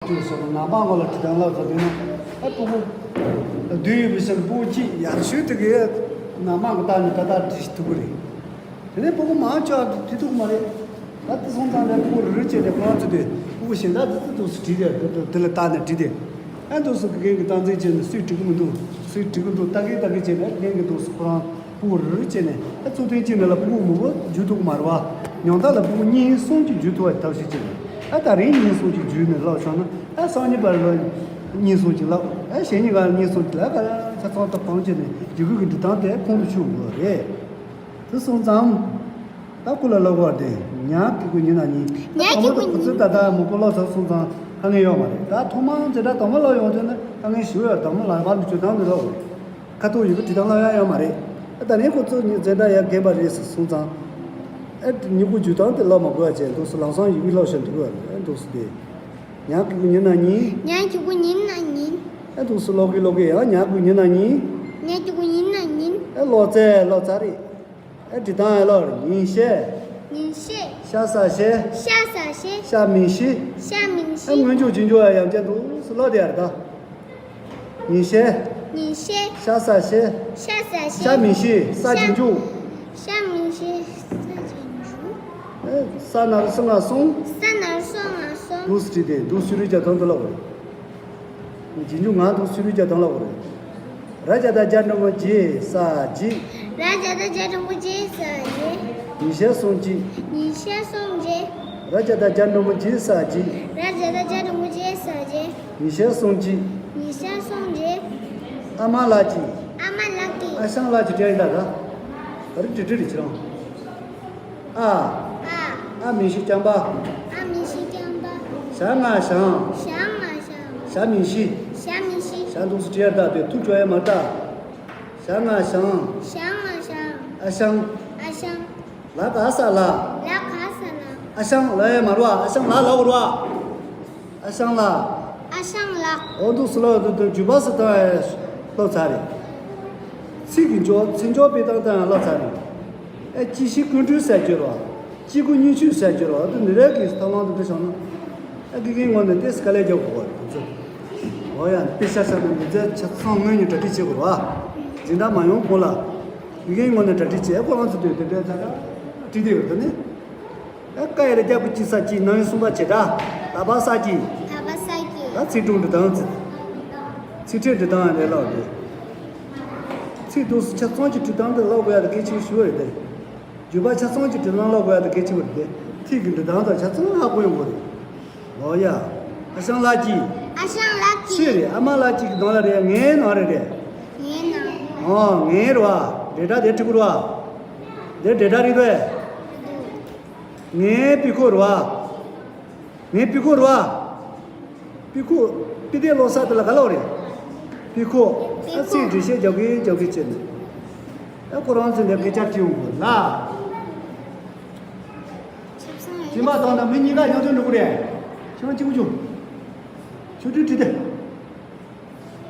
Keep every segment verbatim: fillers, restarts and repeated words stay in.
དུས་སུ་ནང་པ་ངོ་ལ་དྲི་དང་ལབ་ཟེར་དུས་ན། ཨ་ཕྲུ་གུ་བདུན་ཡོད་པའི་ཕྱིར་ཕྲུ་གུ་གཅིག་ཡར་ཞུས་དེ་གའི་ནང་པ་གི་ལྟ་ནས་ད་ལྟ་དྲི་ཞིག་ཐུབ་ཀྱི་རེད། དེ་ནས་ཕྲུ་གུ་མང་ཆེ་བ་དྲི་ཐུབ་ཀྱི་མ་རེད། ད་དེ་སོང་ཙང་ལས་ཕྲུ་གུ་རེ་རེ་བྱས་ཏེ་ཁོ་རང་ཚོ་དེ་ཕྲུ་གུ་གཞན་དག་དེ་ཚོ་འདུག་སེ་དྲི་དེ་དེ་ལ་ལྟ་ནས་དྲི་དེ། ཨ་འདུག་སེ་དགེ་རྒན་གྱི་སྟངས་འཛིན་བྱས་ནས་སུས་དྲི་གི་མི་འདུག་སུས་དྲི་གི་འདུག་ལྟ་གི་ལྟ་གི་བྱས་ནས་དགེ་རྒན་གྱིས་འདུག་སེ་ཁོ་རང་ཕྲུ་གུ་རེ་རེ་བྱས་ནས། ཨ་གཙུག་རྟེན་གཅིག་ནང་ལ་ཕྲུ་གུ་མང་པོ་འཇུ་ཐུབ་ཀྱི་མ་རེད་བ། ཉུང་མཐའ་ལ་ཕྲུ་གུ་གཉིས་གསུམ་གྱིས་འཇུ་ཐུབ་པ་ཐབས་ཤེས་བྱས་ནས། ཨ་ད་རིང་གཉིས་གསུམ་གྱིས་འཇུས་ནས་ལབ་བྱུང་ན། ཨ་སང་ཉིན་པར་ལ་གཉིས་གསུམ་གྱིས་ལབ། ཨ་གཞེས་ནིང་ལ་གཉིས་གསུམ་གྱིས་ལབ། ཨ་ཆ་ཚང་ཐོག་གང་བྱས་ནས་འཇུ་གུ་གི་འབྲི་སྟངས་དེ་ཁོང་དུ་ཆུད་དགོས་རེད། དེ་སོང་ཙང་། ད་ཁོ་ལ་ལབ་དགོས་པ་དེ། ཉ་གི་གུ་ཉི་ན་ཉིན། ཉ་གི་གུ་ཉིན། ཁོ་ཚོས་ད་ལྟ་མང་པོ་ལབ་ཚར་སོང་ཙང་དཀའ་ངལ་ཡོད་མ་རེད། ད་ཐོག་མར་འཛིན་གྲྭ་དང་པོ་ལ་ཡོང་དུས་ན་དཀའ་ངལ་ཞེ་པོ་ཡོད། དང་པོ་ལ་ལབ་པ་འདི་བྱེད་སྟངས་འདི་ལབ་དགོས་རེད། ཁ་ཐུག་ཡི་གེ་བྲིས་སྟངས་ལབ་ཡ་ཡོད་མ་རེད། ཨ་ད་ནི་ཁོ་ཚོ་ཉིད་འཛིན་གྲྭ་ཡར་རྒན་པ་རེད་ཟེར་སོང་ཙང་། ཨ་མྱུ་གུ་འཇུ་སྟངས་དེ་ལབ་མ་དགོས་པ་བྱས། འདུག་སེ་ལམ་སང་ཡི་གེ་ལབ་བཞག་འགྲིག་གི་རེད། འདུག་སེ་དེ། ཉ་གི་གུ་ཉི་ན་ཉིན། ཉ་གི་གུ་ཉི་ན་ཉིན། ཨ་འདུག་སེ་ཀློག་གི་ཀློག་གི་ཡང་ཉ་གི་གུ་ཉི་ན་ཉིན། ཉ་གི་གུ་ཉི་ན་ཉིན། ཨ་ཀློག་ཚར་ཀློག་ཚར་རེད། ཨ་འབྲི་སྟངས་ཡང་ཀློག་རེད། ཉིན་ཤས། ཉིན་ཤས། ཤ་ས་ཤས། ཤ་ས་ཤས། ཤ་མིང་ཤི། ཤ་མིང་ཤི། ཨ་སྔོན་འཇུག་རྗེས་འཇུག་ཡང་ཡང་བསྐྱར་འདུག་སེ་ཀློག་དེ་ཡར་ད། ཉིན་ཤས། ཉིན་ཤས། ཤ་ས་ཤས། ཤ་ས་ཤས། ཤ་མིང་ཤི། ས་རྗེས་འཇུག་ཤ་མིང་ཤི། ས་རྗེས་འཇུག་ཨེ་ས་ན་རོ་སོ་ང་སོང་། ས་ན་རོ་སོ་ང་སོང་། འདུག་སེ་བྲིས་ཏེ་འདུག་སེ་རུ་རྒྱ་དང་དུ་ལ་བོར། རྗེས་འཇུག་ང་འདུག་སེ་རུ་རྒྱ་དང་ལ་བོར། ར་རྒྱ་བཏགས་རྒྱ་འགྲེང་བུ་རྗེ་ས་རྗེས། ར་རྒྱ་བཏགས་རྒྱ་འགྲེང་བུ་རྗེ་ས་རྗེས། ཉིན་ཤས་སོང་རྗེས། ཉིན་ཤས་སོང་རྗེས། ར་རྒྱ་བཏགས་རྒྱ་འགྲེང་བུ་རྗེ་ས་རྗེས། ར་རྒྱ་བཏགས་རྒྱ་འགྲེང་བུ་རྗེ་ས་རྗེས། ཉིན་ཤས་སོང་རྗེས། ཉིན་ཤས་སོང་རྗེས། ཨ་མ་ལགས་ཀྱིས། ཨ་མ་ལགས་ཀྱིས། ཨ་ཞང་ལགས་ཀྱིས་སྤྲད་ཡིན་ད་ག་ད་རེ་འབྲི་འབྲི་རེ་ཁྱེད་རང་། ཨ། ཨ། ཨ་མིང་ཤི་རྐྱང་པ། ཨ་མིང་ཤི་རྐྱང་པ། ཞ་ང་ཞང་། ཞ་ང་ཞང་། ཞ་མིང་ཤི། ཞ་མིང་ཤི། ཞ་འདུག་སེ་བྲིས་ཡར་ད་དེ་ཐུག་ཆོག་ཡ་མ་ད། ཞ་ང་ཞང་། ཞ་ང་ཞང་། ཨ་ཞང་། ཨ་ཞང་། ལ་ག་ས་ལ། ལ་ག་ས་ལ། ཨ་ཞང་ལ་ཡ་མ་རུ་བ། ཨ་ཞང་ལ་ལ་འོ་རུ་བ། ཨ་ཞང་ལགས། ཨ་ཞང་ལགས། འོ་འདུག་སེ་ལབ་དུས་དུས་འཇུག་པ་སུ་བཏང་ཡ་ལབ་ཚར་རེད། ཚིག་གི་འཇོག་ཚིག་འཇོག་པའི་སྟངས་དང་ཡང་ལབ་ཚར་རེད། ཨ་ཅི་ཞིག་ཀུན་འདུས་ཟེར་རྒྱུ་རོ། ཅི་གུ་སྙིང་བཅུད་ཟེར་རྒྱུ་རོ། དུ་ནི་རེ་གི་ཐབས་ལམ་དུ་འདི་བྱུང་ན། ཨ་དགེ་རྒན་ངོས་ནས་ཏེ་སི་དཀའ་ལས་རྒྱག་དགོས་པ་རེད་ཁོ་ཚོས། འོ་ཡ་དཔེ་ཆ་ཆ་ནས་མི་ཚེ་ཆ་ཚང་ངོས་ནས་གྲ་སྒྲིག་བྱེད་དགོས་རོ། འཛིན་གྲྭ་མ་ཡོང་གོང་ལ། དགེ་རྒན་ངོས་ནས་གྲ་སྒྲིག་བྱེད། ཁོ་རང་ཚོ་དུས་དེ་འདྲའི་ད་ལྟ་བྲིས་བསྡད་ཡོད་དོ་ནི། ཨ་ཀ་ཡ་ལ་རྒྱ་གུ་ཅི་ས་ཅི་ནང་ཡོད་གསུམ་པ་བྱེད་ད། ད་བ་ས་ཅི། ད་བ་ས་ཅི། ད་ཚིག་དྲུག་འབྲི་སྟངས་ཚིག་ཚིག་ཕྲད་འབྲི་སྟངས་ལས་ལགས་རེད། ཚིག་འདུག་སེ་ཆ་ཚང་གི་འབྲི་སྟངས་དེ་ལབ་དགོས་ཡ་དེ་གལ་ཆེ་ཤོས་རེད་དེ། བརྗོད་པ་ཆ་ཚང་གི་འབྲི་སྟངས་ལབ་དགོས་ཡ་དེ་གལ་ཆེ་བ་རེད་དེ། ཚིག་གི་འབྲི་སྟངས་དང་ཆ་ཚང་ཧ་གོ་ཡོང་དགོས་རེད། ལོ་ཡ། ཨ་ཞང་ལགས་ཀྱིས། ཨ་ཞང་ལགས་ཀྱིས། སུས་རེད། ཨ་མ་ལགས་ཀྱི་ནང་ལ་རེད། ངའི་ནང་རེད་རེད། ངའི་ནང་། ཨོ་ངའི་རེད་བ། འབྲེལ་སྒྲ་དེ་འབྲི་དགོས་རེད་བ། དེ་འབྲེལ་སྒྲ་རེད་པས། ངའི་དཔེ་ཁོག་རེད་བ། ངའི་དཔེ་ཁོག་རེད་བ། དཔེ་ཁོག་དཔེ་དེབ་ཀློག་ས་དེ་ལ་ག་ལབ་རེད། དཔེ་ཁོག་ཨ་ཚིག་འགྲེལ་བཤད་རྒྱག་གི་རྒྱག་གི་བྱས་ནས། ཨ་ཁོ་རང་ཚོ་འདི་སྐད་ཆ་དྲི་ཡོང་གི་ལ། སྦྱིན་པ་དང་ན་མི་གཉིས་ཀ་མཉམ་དུ་འགྲོ་གི་རེད། ཁྱོད་གཅིག་པུ་བྱུང་། ཆུ་ཁྲི་ཁྲི་དེ།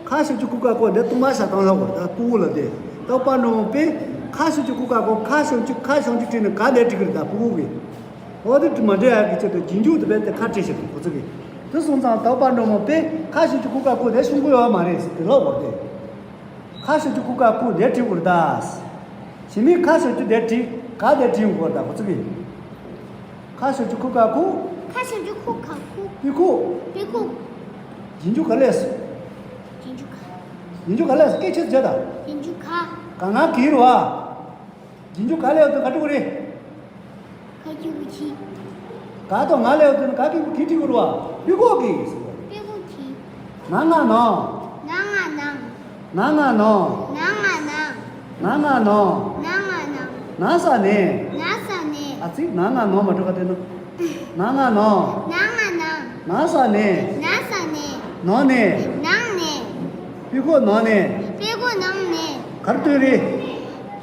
ཁ་ཞབས་ཀྱུ་ཁུ་ཁ་ཁོ་འདི་སྟོང་པ་ཤ་སྟངས་ལ་གོ་ད་ཕྲུ་གུ་ལ་དེ། ད་པ་འགྲོ་མོ་པས་ཁ་ཞབས་ཀྱུ་ཁུ་ཁ་ཁོ་ཁ་ཞབས་ཀྱུ་ཁ་ཞབས་ཀྱུ་བྲིས་ནས་ག་འདི་བྲིས་གི་རེད་ད་ཕྲུ་གུ་གིས། འོ་དེ་མ་འདྲེས་ཡ་གི་ཆེད་དུ་རྗེས་འཇུག་དེ་བས་དེ་ཁ་བྲིས་ཤིག་ཁོ་ཚོ་གིས། དེ་སོང་ཙང་ད་པ་འགྲོ་མོ་པས་ཁ་ཞབས་ཀྱུ་ཁུ་ཁ་ཁོ་དེ་ཤོང་གི་ཡོད་མ་རེད་ཟེར་དེ་ལབ་གོ་དེ། ཁ་ཞབས་ཀྱུ་ཁུ་ཁ་ཁུ་དེ་བྲིས་དགོས་རེད་ད། ཞི་མི་ཁ་ཞབས་ཀྱུ་དེ་བྲིས་ག་དེ་བྲིས་དགོས་རེད་ད་ཁོ་ཚོ་གིས། ཁ་ཞབས་ཀྱུ་ཁུ་ཁ་ཁུ། ཁ་ཞབས་ཀྱུ་ཁུ་ཁ་ཁུ། པི་ཁུ། པི་ཁུ། རྗེས་འཇུག་ག་ལས་སོ། རྗེས་འཇུག་ག་རྗེས་འཇུག་ག་ལས་སོ་སྐད་ཆེ་བརྗོད་ད། རྗེས་འཇུག་ག་ག་ང་གིས་རེད་བ། རྗེས་འཇུག་ག་ལས་སོ་ག་འགྲོ་གི་རེད། ག་གི་གུ་གི། ག་དང་ང་ལས་སོ་ག་གི་གུ་གི་བྲིས་དགོས་རེད་བ། པི་ཁུ་གིས། པི་ཁུ་གིས། ན་ང་ནང་། ན་ང་ནང་། ན་ང་ནང་། ན་ང་ནང་། ན་ང་ནང་། ན་ས་ནས། ན་ས་ནས། ཨ་ཙི་ན་ང་ནང་མ་འགྲོ་ག་དེ་ནོ། ན་ང་ནང་། ན་ང་ནང་། ན་ས་ནས། ན་ས་ནས། ནང་ནས། ནང་ནས། པི་ཁོ་ནང་ནས། པི་ཁོ་ནང་ནས། གར་སྟོན་རེད།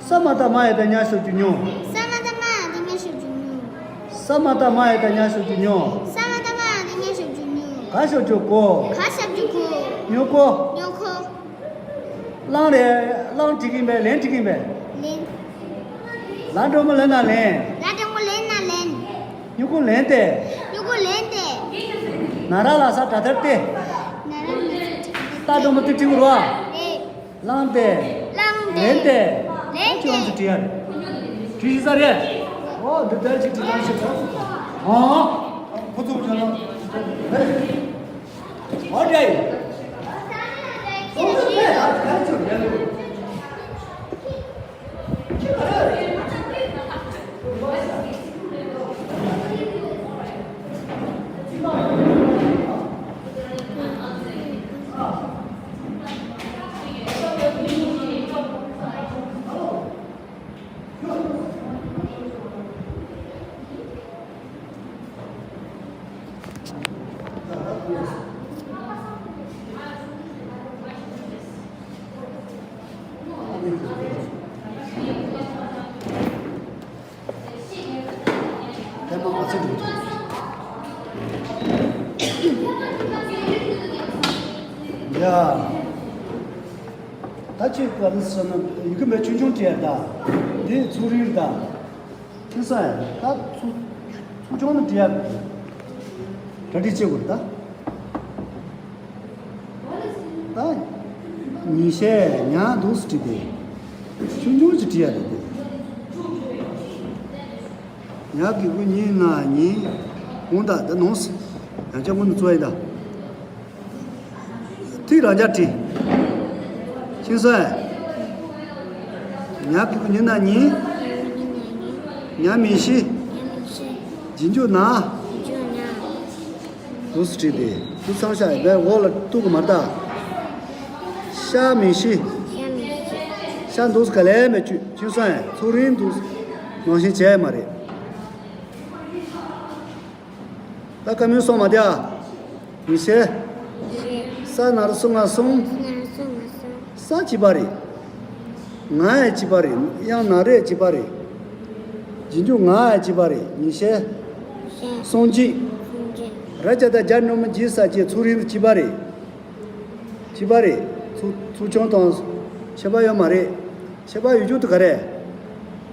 ས་མ་བཏགས་མ་ཡ་བཏགས་མྱ་ཞབས་ཀྱུ་མྱོ། ས་མ་བཏགས་མ་ཡ་བཏགས་མྱ་ཞབས་ཀྱུ་མྱོ། ས་མ་བཏགས་མ་ཡ་བཏགས་མྱ་ཞབས་ཀྱུ་མྱོ། ས་མ་བཏགས་མ་ཡ་བཏགས་མྱ་ཞབས་ཀྱུ་མྱོ། ག་ཞབས་ཀྱུ་གོ། ག་ཞབས་ཀྱུ་གོ། མྱོ་གོ། མྱོ་གོ། གླང་རེད། གླང་བྲིས་ཀྱིན་པས་ལན་བྲིས་ཀྱིན་པས། ལན། ལ་འགྲེང་བུ་ལེན་ན་ལན། ལ་འགྲེང་བུ་ལེན་ན་ལན། མྱུ་གུ་ལེན་ཏེ། མྱུ་གུ་ལེན་ཏེ། ན་ར་ལ་ས་དྲ་ཐར་ཏེ། ན་ར་ལ་ས་དྲ་ཐར་ཏེ། ད་འགྲོ་མི་ཏི་ཏི་གུ་རུ་བ། རེད། བླངས་ཏེ། བླངས་ཏེ། ལེན་ཏེ། ལེན་ཏེ། ཅི་ཡོང་ཚུལ་བྲིས་ཡ་རེད། བྲིས་ཤེས་ས་རེད། ཨོ་འདི་ལྟར་ཅིག་བྲིས་ཐང་ཞིག་ད། ཨོ། ཁོ་ཚོ་ག་ལ། རེད། ཨོ་འདྲ་ཡིན། ཨོ་འདྲ་ཡིན། ཐལ་མོ་ཨ་ཚི་འགྲོ་ཐུབ། ཡ། ད་ཅི་ག་རེ་ཟེར་ན་ཡི་གེ་མེད་ཆུང་ཆུང་བྲིས་ཡ་ད། འདི་ཚུགས་རིང་ད། ཁྱེད་ས་ཡ་ད་ཚུགས་ཚུགས་ཆུང་ནི་བྲིས་ཡ། གྲ་སྒྲིག་བྱེད་དགོས་ད། ད། ཉིན་ཤས་ཉག་འདུག་སེ་བྲིས་ཏེ། ཆུང་ཆུང་ཞིག་བྲིས་ཡ་རེད་དེ། ཉག་གི་གུ་ཉིན་ན་ཉིན། གུང་དག་ད་ནོངས། ཡང་བསྐྱར་སྔོན་དུ་བཙུགས་ཡིན་ད། ཐིག་རང་འཇགས་བྲིས། ཤེས་སོང་ཨེ། ཉག་གི་གུ་ཉིན་ན་ཉིན། ཉག་མིང་གཞི། རྗེས་འཇུག་ན། འདུག་སེ་བྲིས་ཏེ། འདུག་ཚང་ཤ་ཡི་བའི་འོག་ལ་གཏུག་གི་མ་རེད་ད། ཤ་མིང་གཞི། ཤ་འདུག་སེ་ག་ལས་མེད་བཅུད་ཆུན་སོང་ཡང་ཚུགས་རིང་འདུག་ནང་བཞིན་བྱས་མ་རེད། ད་བཀའ་མོལ་སོང་མ་བསྡད་ཨ། ཡིན་ཤེས། ས་ན་རོ་སོ་ང་སོང་། ས་གཅིག་པ་རེད། ང་ཡང་གཅིག་པ་རེད། དབྱངས་ན་རོ་གཅིག་པ་རེད། རྗེས་འཇུག་ང་ཡང་གཅིག་པ་རེད། ཡིན་ཤེས། སོང་གཅིག་ར་ཅ་ད་རྒྱ་འགྲོ་མི་རྗེས་ས་ཀྱི་ཚུགས་རིང་གཅིག་པ་རེད། གཅིག་པ་རེད། ཚུགས་ཚུགས་ཆུང་དང་ཁྱད་པར་ཡོད་མ་རེད། ཁྱད་པར་ཡོད་རྒྱུ་དེ་ག་རེད།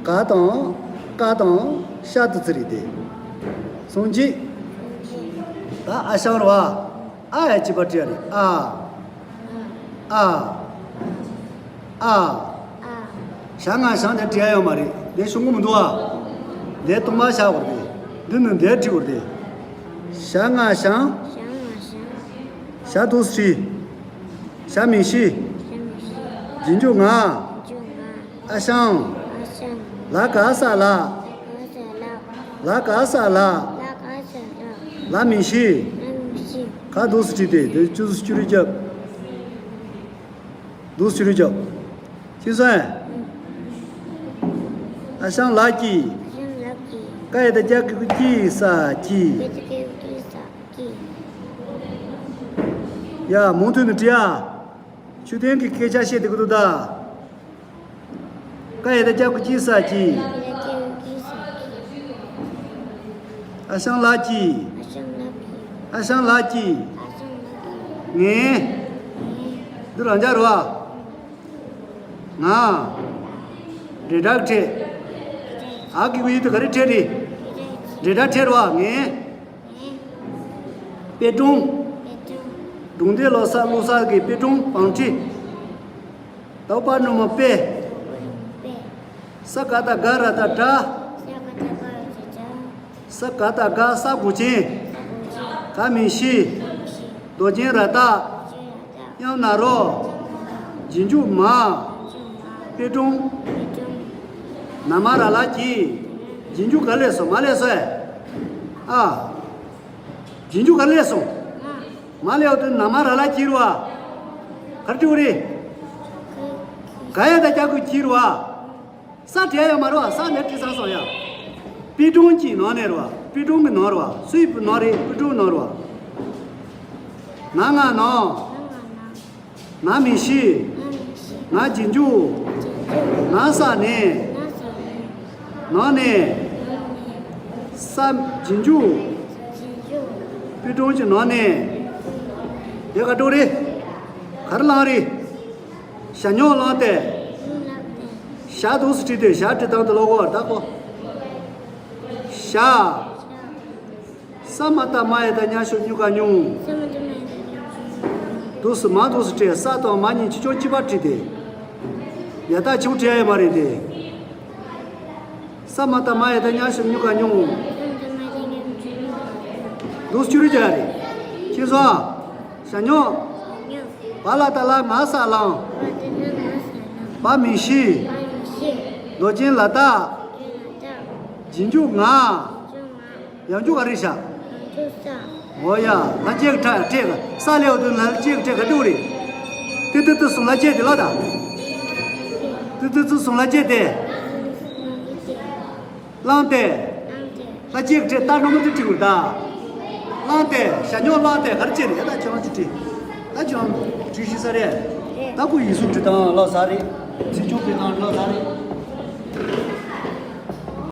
ག་དང་། ཀ་དང་། ཤ་དེ་ཚོ་རེད་དེ། སོང་གཅིག་ད་ཨ་ཞང་རེད་བ། ཨ་ཡ་གཅིག་པ་བྲིས་ཡ་རེད། ཨ། ཨ། ཨ། ཞ་ང་ཞང་དེ་བྲིས་ཡ་ཡོད་མ་རེད། དེ་ཤོང་གི་མི་འདུག་ཨ། དེ་སྟོང་པ་བཞག་དགོས་རེད། འདི་ནི་འདི་བྲིས་དགོས་རེད། ཞ་ང་ཞང་། ཞ་འདུག་སེ་བྲིས། ཞ་མིང་གཞི། རྗེས་འཇུག་ང་། ཨ་ཞང་། ལ་ག་ས་ལ། ལ་ག་ས་ལ། ལ་མིང་གཞི། ག་འདུག་སེ་བྲིས་ཏེ་དེ་བཅུ་བཅུ་རུ་རྒྱབ། འདུག་སེ་བྲིས་རྒྱབ། ཤེས་སོང་ཨེ། ཨ་ཞང་ལགས་ཀྱིས། ཀ་ཡ་བཏགས་སྐྱ་གི་གུ་ཀྱི་ས་ཀྱིས། ཀྱི། ཡ་མུ་མཐུད་ནས་བྲིས་ཨ། ཆོས་ལྡན་གྱི་སྐད་ཆ་བཤད་བསྡད་ཀྱི་འདུག་ད། ཀ་ཡ་བཏགས་སྐྱ་གི་གུ་ཀྱི་ས་ཀྱིས། ཨ་ཞང་ལགས་ཀྱིས། ཨ་ཞང་ལགས་ཀྱིས། ངས། འདི་རང་འཇགས་རེད་བ། ང་། འབྲེལ་སྒྲ་གི་ཕྲད། ཨ་གི་གུ་ཡི་དེ་ག་རེ་ཕྲད་རེད། འབྲེལ་སྒྲ་ཕྲད་རེད་བ། ངས། པད་སྒྲོན། སྒྲུང་སྡེ་ལོ་གསར་བླུག་ས་གི་པད་སྒྲོན་བང་ཁྲི། ཏའོ་པ་ནུ་མོ་པད། ས་ག་བཏགས་སྒ་ར་བཏགས་སྒྲ། ས་ག་བཏགས་སྒ་ས་མགོ་ཅན། ག་མིང་གཞི། རྡོ་རྗེ་ར་བཏགས། དབྱངས་ན་རོ། རྗེས་འཇུག་མ། པད་སྒྲོན། ན་མ་ར་ལ་གྱི། རྗེས་འཇུག་ག་སླེབས་སོང་། མ་སླེབས་སོང་ཨེ། ཨ། རྗེས་འཇུག་ག་སླེབས་སོང་། མ་སླེབས་དུས་ན་མ་ར་ལ་གྱི་རེད་བ། ག་རེ་བྲིས་པ་རེད། ག་ཡ་བཏགས་སྐྱ་གི་གུ་གྱི་རེད་བ། ས་བྲིས་ཡ་ཡོད་མ་རེད་བ། ས་ནས་བྲིས་ཚར་སོང་ཡ། པད་སྒྲོན་གྱི་ནང་ནས་རེད་བ། པད་སྒྲོན་གྱི་ནང་རེད་བ། སུའི་ནང་རེད། པད་སྒྲོན་ནང་རེད་བ། ན་ང་ནང་། ན་མིང་གཞི། ན་རྗེས་འཇུག་ན་ས་ནས། ནང་ནས། ས་རྗེས་འཇུག་པད་སྒྲོན་གྱི་ནང་ནས། དེ་ག་འགྲོ་རེད། ག་རེ་བླངས་རེད། ཞ་སྨྱུག་བླངས་ཏེ། ཞ་འདུག་སེ་བྲིས་ཏེ་ཞ་བྲིས་སྟངས་དེ་ཀློག་གོ་ད་ཀོ། ཞ། ས་མ་བཏགས་མ་ཡ་བཏགས་མྱ་ཞབས་ཀྱུ་སྨྱུ་ག་སྨྱུང་། ས་མ་བཏགས་མ་ཡ་བཏགས་མྱ་ཞབས་ཀྱུ་སྨྱུ་ག་སྨྱུང་། འདུག་སེ་མ་འདུག་སེ་བྲིས། ས་དང་མ་གཉིས་ཆེ་ཆུང་གཅིག་པ་བྲིས་ཏེ། ཡ་བཏགས་ཆེ་བོ་བྲིས་ཡ་ཡོད་མ་རེད་དེ། ས་མ་བཏགས་མ་ཡ་བཏགས་མྱ་ཞབས་ཀྱུ་སྨྱུ་ག་སྨྱུང་། ས་མ་བཏགས་མ་ཡ་བཏགས་མྱ་ཞབས་ཀྱུ་སྨྱུ་ག་སྨྱུང་། འདུག་སེ་བཅུ་རེ་བརྒྱབ་རེད། ཁྱེད་ཚོ། ཞ་སྨྱུག་ཞབས་ཀྱུ། བ་ལ་བཏགས་བླ་ང་ས་བླངས། བ་ལ་བཏགས་བླ་ང་ས་བླངས། བ་མིང་གཞི། བ་མིང་གཞི། མདོ་ཅན་ལ་བཏགས། མདོ་ཅན་ལ་བཏགས། རྗེས་འཇུག་ང་། རྗེས་འཇུག་ང་། ཡང་འཇུག་ག་རེ་བཞག་ཡང་འཇུག་ས། འོ་ཡ། ལ་ལྕེ་གི་ཕྲད་ཕྲད་ས་ལས་འོ་དུ་ལ་ལ་ལྕེ་གི་ཕྲད་ག་དུ་རེད། ཏི་ཏི་ཏི་གསུམ་ལ་ལྕེ་དེ་ལ་ད། ཏི་ཏི་ཏི་གསུམ་ལ་ལྕེ་དེ། བླངས་ཏེ། བླངས་ཏེ། ལ་ལྕེ་གི་ཕྲད་ད་ནོར་མ་དུ་བྲིས་དགོས་ད། བླངས་ཏེ་ཞ་སྨྱུག་བླངས་ཏེ་ག་རེ་བྱེད་རེད་ད་ཁྱོད་རང་ཅི་བྲིས། ད་ཁྱོད་རང་བྲིས་ཤེས་ས་རེད། ད་ཁོ་ཡིག་གཟུགས་བྲིས་སྟངས་ལོག་ས་རེད། ཚིག་སྦྱོར་སྤེལ་སྟངས་ལོག་ས་རེད།